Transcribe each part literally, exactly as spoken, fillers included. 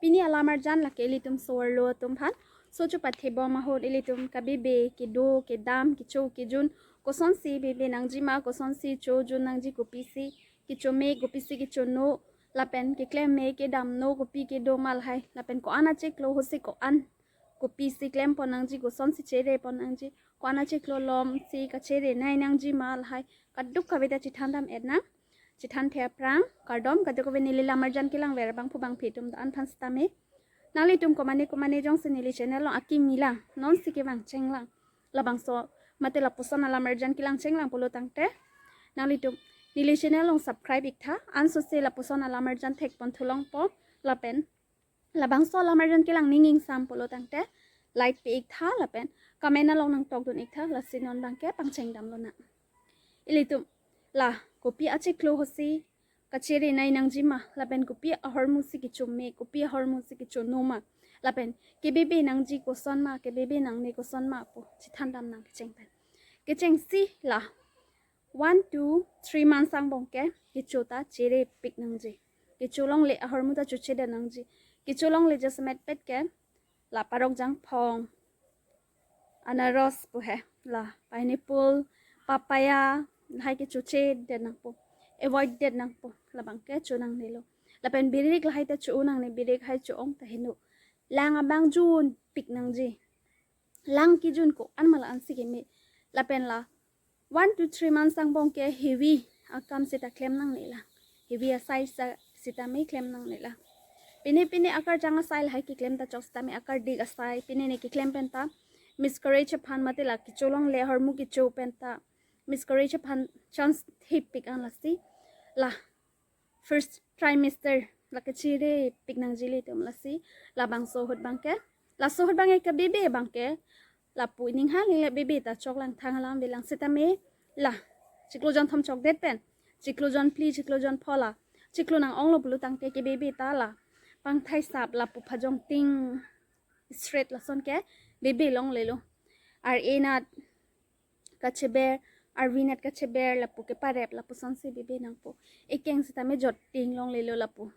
Pini alam arjan lake ilitum so-arlo atum aphan. So chepathe bom ahut ilitum kebebe, kedo, kedam, kecho, kejun, kosonsi bebe nangji ma, kosonsi chojun nangji, kopisi kecho me, kopisi kecho no, lapen keklem me kedam no, kopi kedo ma lahai, lapen ko-an achiklo ahutsi ko-an, kopisi klempon nangji, kosonsi cherepon nangji, ko-an achiklo alomsi kacherenei nangji ma lahai, kadokave ta chethan dam-et nang. Chethan the aphrang kardom, kadokave neli lam arjan kelangver abangphu bangphi atum do-an aphan sitame, nanglitum komane komane jongsi neli channel along akimi lang, nonsi kevang chenglang, labangso mate lapuson alam arjan kelang chenglang pulo tangte, nanglitum neli channel along subscribe iktha, ansose lapuson alam arjan thekpon thu longpo, lapen labangso alam arjan kelang ning ingsam pulo tangte like pe iktha, lapen comment along nangtokdun iktha, lasi non abangke pangcheng damlonang. Ilitum la kopi achiklo ahutsi kacherenei nangji ma, lapen kopi ahormusi kecho me, kopi ahormusi kecho no ma, lapen kebebe nangji koson ma, kebebe nangne koson ma pu chethan dam nang kecheng pen. Kechengsi la one to three months angbong ke kecho ta cherepik nangji. Kecho longle ahormu ta chochedet nangji. Kecho longle jasemet pet ke la parok jangphong, anaros pu he, la pineapple, papaya, lahai ke chochedet nangpo, avoid det nangpo, labangke cho nangnelo. Lapen birik lahai ta cho nangne, birik hai cho-ong ta heno. Lang abang junpik nangji. Lang kejun ko-an ma la-ansi keme. Lapen la one to three months angbong ke heavy akam seta klem nangnelang, heavy asai sa sitame klem nangnelang. Pine pine akarjang asai lahai keklem ta chok sitame akardik asai, pine ne keklem pen ta miscarriage aphan mate la kecho longle ahormu kecho pen ta miscarriage aphan chance thepik an lasi. La first trimester la kacherepik nangji ilitum lasi, labangso ahut abangke, laso ahut abangke kebebe abangke lapu ining ha lingle bebe ta choklang, thang alam avelang sitame la chiklo jonthom chokdet pen chiklo jonphli, chiklo jonpho la chiklo nang-onglo pulo tangte kebebe ta la pangthai sap lapu phajong ting straight lason ke bebe longlelo. Ar-e nat kacheber, arvi nat kacheber, lapu keparep, lapusonsi bebe nangpo. Ekeng sitame jot ting longlelo lapu.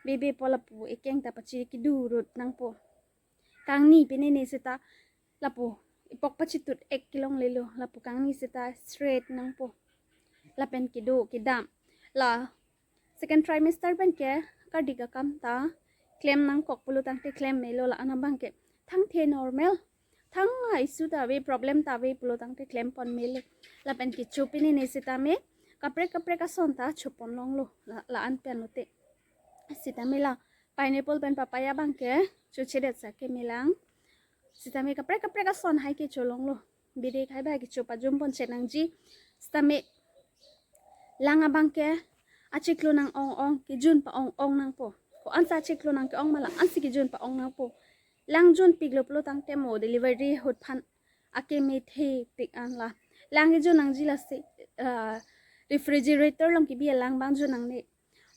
Bebepo lapu ekeng ta pachi kedurut nangpo. Kangni pine ne seta lapu epok pachitut ek kelonglelo, lapu kangni seta straight nangpo. Lapen kedo kedam. La second trimester pen ke kardik akam ta klem nangkok pulo tangte klem melo, la-an abangke thangthe normal. Thang issue ta ave, problem ta ave pulo tangte klempon melo. Lapen kecho pine ne sitame kaprek kaprek ason ta chopon longlo, la, la-an pen lote. Sitame la pineapple pen papaya abangke chochedet sa kemelang. Sitame kaprek kaprek ason hai kecho longlo. Birik hai ba kecho pajum pon chet nangji. Sitame lang abangke achiklo nang-ong-ong, kejun pa-ong-ong nangpo. Ko-ansa achiklo nang ke-ong ma la-ansi kejun pa-ong nangpo. Lang junpiklo pulo tangte mo delivery ahut aphan akeme thepik an la. Lang kejun nangji lasi, ah, refrigerator along kebi alang abang jun nangne.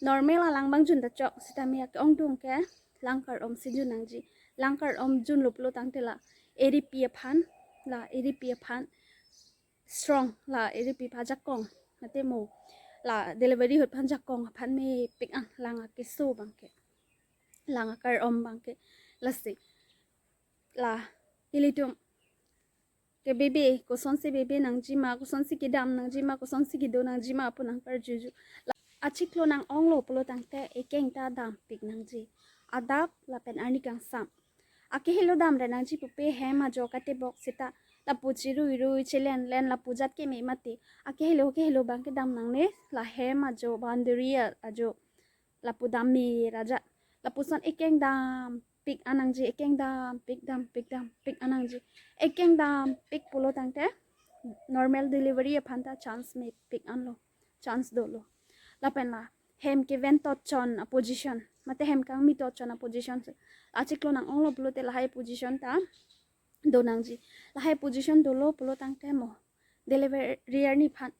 Normal alang abang jun ta chok, sitame ake-ongdung ke lang kar-omsi jun nangji. Lang kar-om junlo pulo tangte la eripi aphan, la eripi aphan strong, la eripi aphan ajakong, mate mo la delivery ahut aphan ajakong aphan mepik an lang akeso abangke, lang akar-om abangke. Lasi la ilitum kebebe, kosonsi bebe nangji ma, kosonsi kedam nangji ma, kosonsi kedo nangji ma pu nangkarjuju. La achiklo nang-onglo pulo tangte ekeng ta dampik nangji. Adap lapen arni kangsam. Akehelo damra nangji pupe hem ajo katebok seta lapu chirui rui, chilen len, lapu jat keme mati. Akehelo, kehelo abangke dam nangne, la hem ajo, boundary a-, ajo, lapu dam me raja. Lapuson ekeng dampik an nangji, ekeng dampik, dampik, dampik an nangji. Ekeng dampik pulo tangte normal delivery aphan ta chance mepik anlo, chance dolo. Lapen la hem keven totchon aposition, mate hem kangmi totchon aposition si. Achiklo nang-onglo pulote lahai position ta do nangji. Lahai position dolo pulo tangte mo delivery arni aphan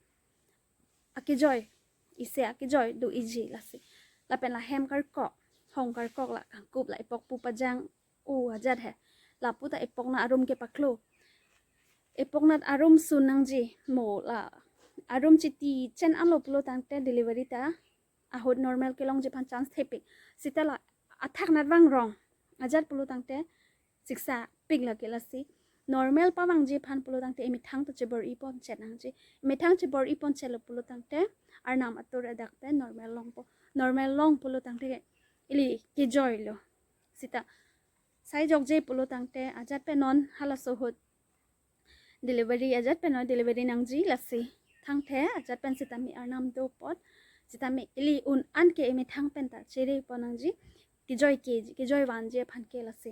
akejoi, isi akejoi do easy lasi. Lapen la hem karkok, hong karkok, la kangkup, la epok pu pajang, o ajat he. Lapu ta epok nat arum kepaklo. Epok nat arum sun nangji, mo la arum chiti chen anlo pulo tangte delivery ta ahut normal kelongji aphan chance thepik. Seta la athak nat vangrong ajat pulo tangte siksa pik lake lasi. Normal pavangji aphan pulo tangte emethang ta chebor-i pon chet nangji. Emethang chebor-i pon chetlo pulo tangte Arnam atur adak pen normal longpo. Normal long pulo tangte ili kejoilo. Sita sai jokje pulo tangte ajat pen non halaso ahut delivery ajat pen non delivery nangji lasi. Thangthe ajat pen sitame Arnam do apot sitame ili un an ke emethang pen ta chere pon nangji. Kejoi ke, kejoi vanji aphan ke lasi.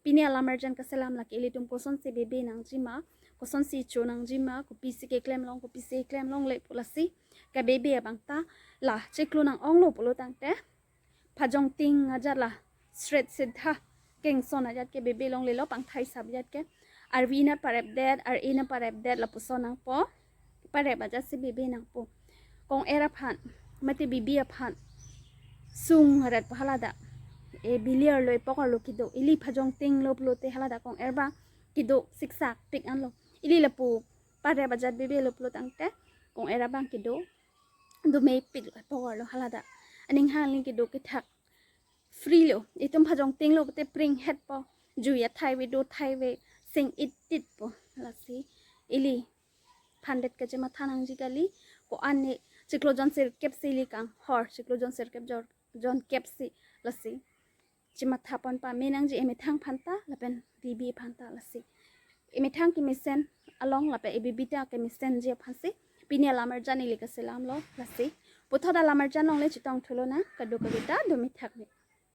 Pini alamarjan kaselam lake ilitum kosonsi bebe nangji ma, kosonsi cho nangji ma, kopisi keklem long, kopisi keklem longle pu lasi. Kebebe abang ta la chiklo nang-onglo pulo tangte phajong ting ajat la straight sidha kengson ajat ke bebe longlelo, pangthai sap ajat ke. Arvi na parepdet, ar-e na parepdet lapuson nangpo. Parep ajat si bebe nangpo. Kong-er aphan mate bibi aphan sung aret po haladak. E bili arlo, epok arlo kedo. Ili phajong ting lo pulote haladak kong-er abang kedo siksa pik anlo. Ili lapu parep ajat bebelo pulo tangte kong-er abang kedo do mepik lo, epok arlo haladak. Aning hangli kedo kethak free lo. Itum phajong ting lo pute pring het po. Jui athai ave, do athai ave, sing it it po. Lasi ili phandet kachematha nangji kali. Ko-an ne chiklo jon sirkep si ili kanghor, chiklo jon sirkep jor, jon kep si lasi. Chematha pon pame nangji emethang aphan ta lapen bibi aphan ta lasi. Emethang kemesen along lapen ebibi ta kemesenji aphansi pini alamarjan ili kaselamlo lasi. Puthot alamarjan longle chetong thulo nang, kado kado ta do methak me.